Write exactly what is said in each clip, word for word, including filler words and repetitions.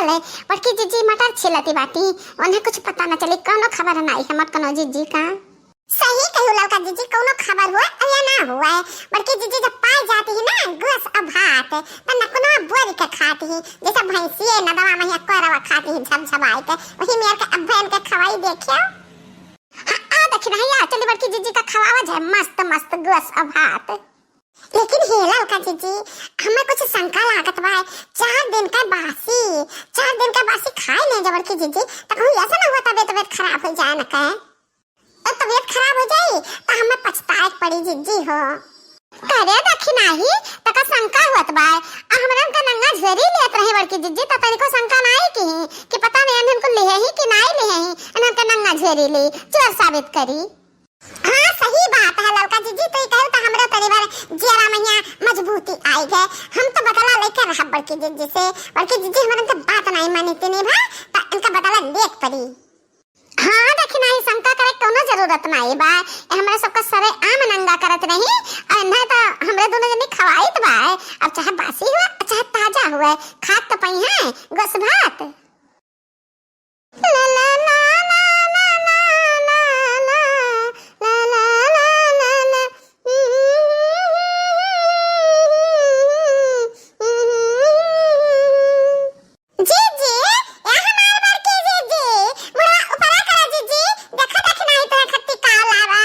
ले, बड़की जिज्जी मटर छीलती बाटी, उन्हें कुछ पता न चली, कौनो खबर नाई है मोटकनो जिज्जी का। सही कहू ललका जिज्जी, कौनो खबर हुए या ना हुए, बड़की जिज्जी जब पाई जाती ही ना गोस अउर भात, त नकुनवा बोरी के खाती ही, जैसे भैंसिए नदवा में या कोरवा खाती ही झमझमाई के, वही मेर के अब्बे इनके खवाई देखियो। हाँ, आ देखी नहीं यार, चली बड़की जिज्जी का खवावा जाए मस्त मस्त गोस अउर भात। लेकिन हे ललका जिज्जी, हमें कुछ शंका लागत बा। चार दिन का बासी, चार दिन का बासी खाए ले जबर की जिज्जी, त कहूँ ऐसा ना हुआ तबियत, तबियत खराब हो जाए न कहे। ए, तबियत खराब हो जाई त हमें पछताए के पड़ी जिज्जी हो। करे देखी नाही, तका शंका हुअत बा। आ हमरन का नंगा झेरी लेत रही बड़की जिज्जी, त तनिको शंका नाही की, कि पता नहीं इन्हन को लिहे ही कि नाही लिहे ही, इन्हन का नंगा झेरी ली, चोर साबित करी। हाँ, सही बात है ललका जिज्जी, तू ही कहू तो हमरे परिवार जियरा मैया मजबूती आई है। हम तो बदला लेके रहब बड़की जिज्जी से। बड़की जिज्जी हमरन के बात नहीं मानी तीनी भा, तो इनका बदला लेक पड़ी। हाँ, देखी नाही, शंका करे कोनो जरूरत नाही बा। ये हमरे सबका सरे आम नंगा करत रही, और इन्हें तो हमरे दोनों जने खवाइत बा। अब चाहे बासी हुए, चाहे ताजा हुए, खात तो पई है गोस भात। जीजी, ए हमार बड़की जीजी, मुड़वा ऊपरा करा जीजी, देखा देखी नाही तोरे खत्ती का लावा।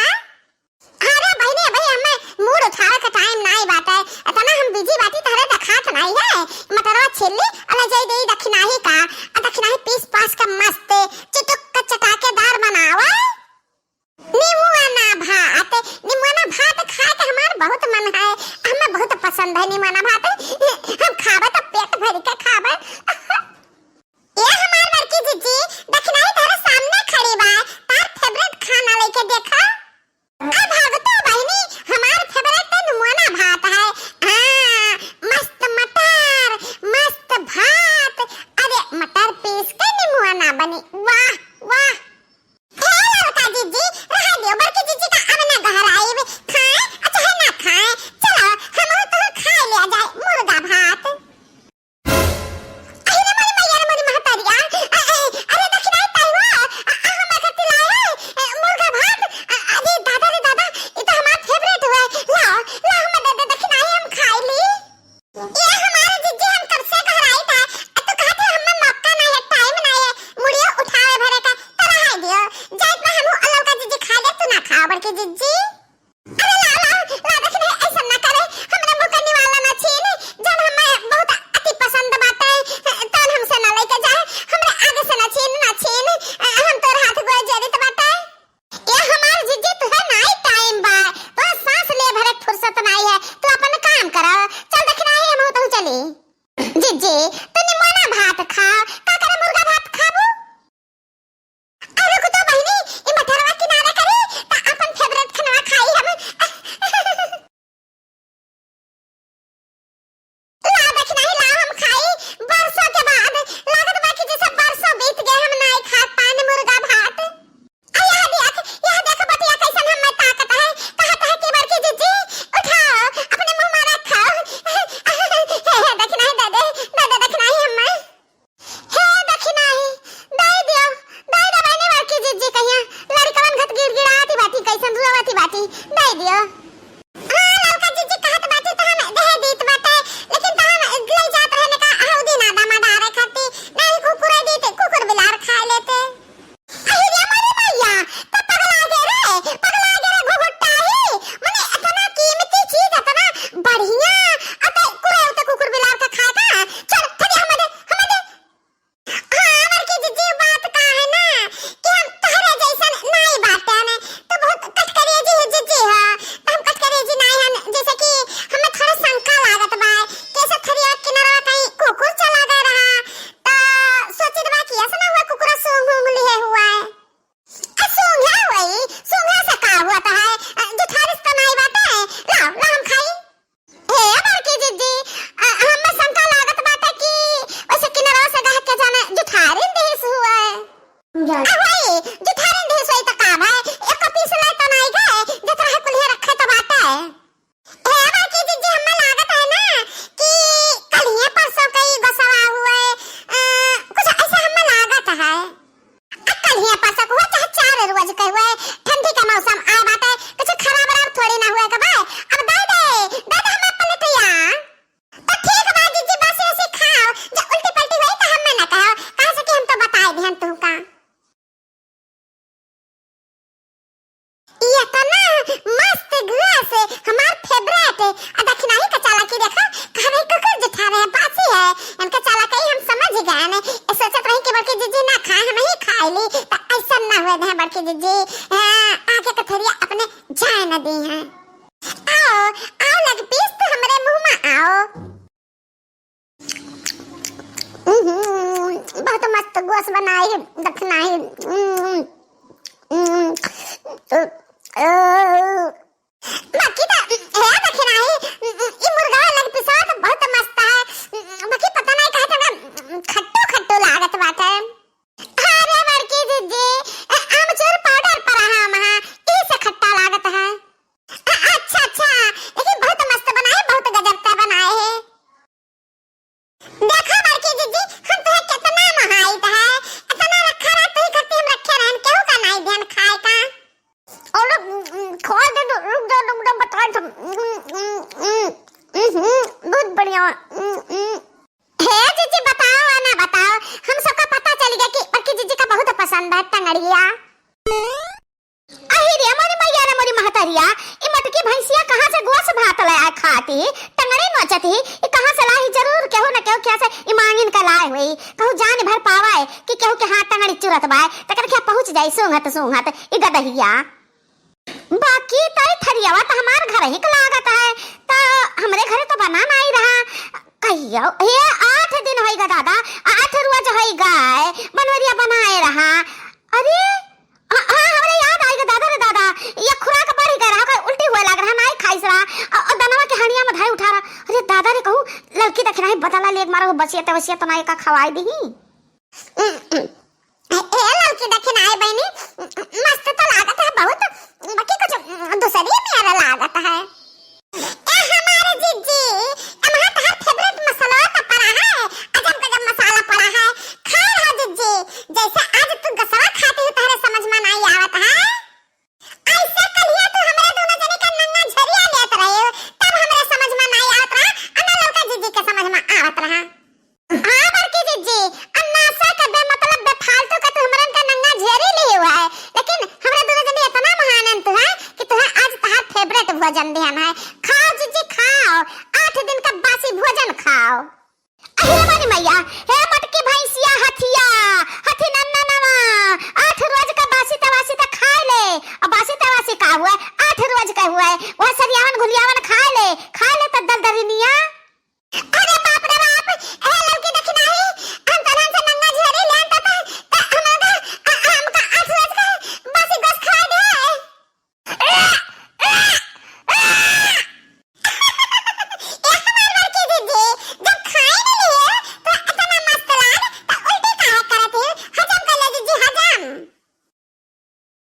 अरे बहिनी, अबे हमें मूड़ उठावे के टाइम नाई बाटे, इतना हम बिजी बाटी, तहरे देखात नाई है। मटरवा छिल्ली, अले जाई देई दखिनाही का, आ दखिनाही पीस पास के मस्त चुटुक के चटाकेदार बनावा। निमुआना भात, निमुआना भात खाए के हमार बहुत मन है, हमें बहुत पसंद है निमुआना भात। हम खाबे तो पेट भर के खाबे। ए हमार बड़की जीजी, दखिनाही तहरे सामने खड़ी बा, तार फेवरेट खाना लेके देखा। अब भगतो बहिनी, हमार फेवरेट तो निमुआना भात है। हाँ, मस्त मटर, मस्त भात। अरे मटर पीस के निमुआना बनी, वाह वाह। ए ललका जीजी, रह दियो, बड़की जीजी का अब ना गहराई, खाए अच्छा है ना खाए, चलो हम तो खाए लिया जाए मुर्गा भात। आ दखिनाही का चालाकी देखा, कहाँ रही कुकुर जिठा रहे, बासी है। इनका चालाकी हम समझ गए ने। ए सोचत रही कि बड़की जिज्जी ना खाए, हम ही खाए ली। त ऐसा ना हुए दे बड़की जिज्जी। आ, आगे का थरिया अपने जाए न दी हैं। आओ, आओ लग पीस तो हमरे मुँह में आओ। उहुं, बहुत मस्त गोस बनाए है दखिनाही। उहुं, उहुं, अ, अ, बाकी त, हे दखिनाही, ई मुर्गा लग पिसात बहुत मस्त है। बाकी पता नहीं काहे त हमरा खट्टू खट्टू लागत बाटे। अरे बड़की जिज्जी, अ, आमचूर पाउडर परा है महा, ई से खट्टा लागत है। अ, अच्छा, अच्छा, लेकिन बहुत मस्त बनाए, बहुत गजब का बनाए है। देखा बड़की जिज्जी, हम तोहे कितना महाइत है, इतना रखा रहा, तोही खातिर हम रखे रहन, केहू का नाई ध्यान खाए का। और, उम, उम, खा दे दो, रुक जा, रुक जा, बता दो। उम, उम, उम, उम, उम, बहुत बढ़िया। उम, उम। हे जिज्जी, बताओ आ ना बताओ, हम सबका पता चल गया कि बड़की जिज्जी का बहुत पसंद है टंगड़िया। अही रे मोरी मैया रे मोरी महतरिया, ई मोटकी भैंसिया कहाँ से गोस भात ले आए खाती, टंगड़ी नोचत ही, ई कहाँ से लाई? जरूर केहू न केहू खिया से ई मांगिन का लाए हुई। कहूँ जान भर पावे कि केहू के हाथ टंगड़ी चुरत बाय, तकर खिया पहुँच जाई सूंघत सूंघत ई गदहिया। बाकी तई थरियावा त हमार घर ही क लागत है, त हमरे घरे त बना नाई रहा। कहियो, हे आठ दिन होई गा दादा, आठ रोज होई गा, बनवरिया बनाए रहा। अरे, हाँ, हाँ, हमरे याद आइगा, दादा रे दादा, ये खुराक बढ़ गया रहा, ओकर उल्टी हुए लाग रहा, नाई खाइस रहा, अ, अ, दनवा के हणिया में धाई उठा रहा। अरे दादा रे, कहूँ लड़की दखिनाही बदला लेग मारा हो, बसिया तवसिया तो नाई का खवाई दीही। ए, ए लड़की दखिनाही बहनी, मस्त तो लागत है बहुत, बाकी कुछ दूसरी मेरा लागत है। ए हमारे जिज्जी, ए महा तहार favourite मसाला त पड़ा है, अजब गजब मसाला पड़ा है। खाए रहा जिज्जी, जैसे आज तू गसवा खाती हो तहरे समझ में नाई आवत है। ऐसे कलिया तू हमरे दोनों जने का नंगा झरिया लेत रहे हो, तब हमरे समझ में नाई आवत रहा, अना लौका जिज्जी के समझ में आवत रहा। हाँ बड़की जिज्जी, अन्नासा के बेमतलब बेफालतू का तू हमरन का नंगा झेरी ली हुआ है, लेकिन हमरा दोनों जने इतना महानन तू है कि तुहे आज तहार favourite भोजन दिहन है। खाओ जिज्जी खाओ, आठ दिन का बासी भोजन खाओ। अरे मोरी मैया, हे मोटकी भैंसिया हथिया, हथी नन्ना नवा, आठ रोज का बासी तवासी त खाए ले, अब बासी तवासी का हुआ, आठ रोज का हुआ, वह सरियावन घुलियावन खाए ले, खाए ले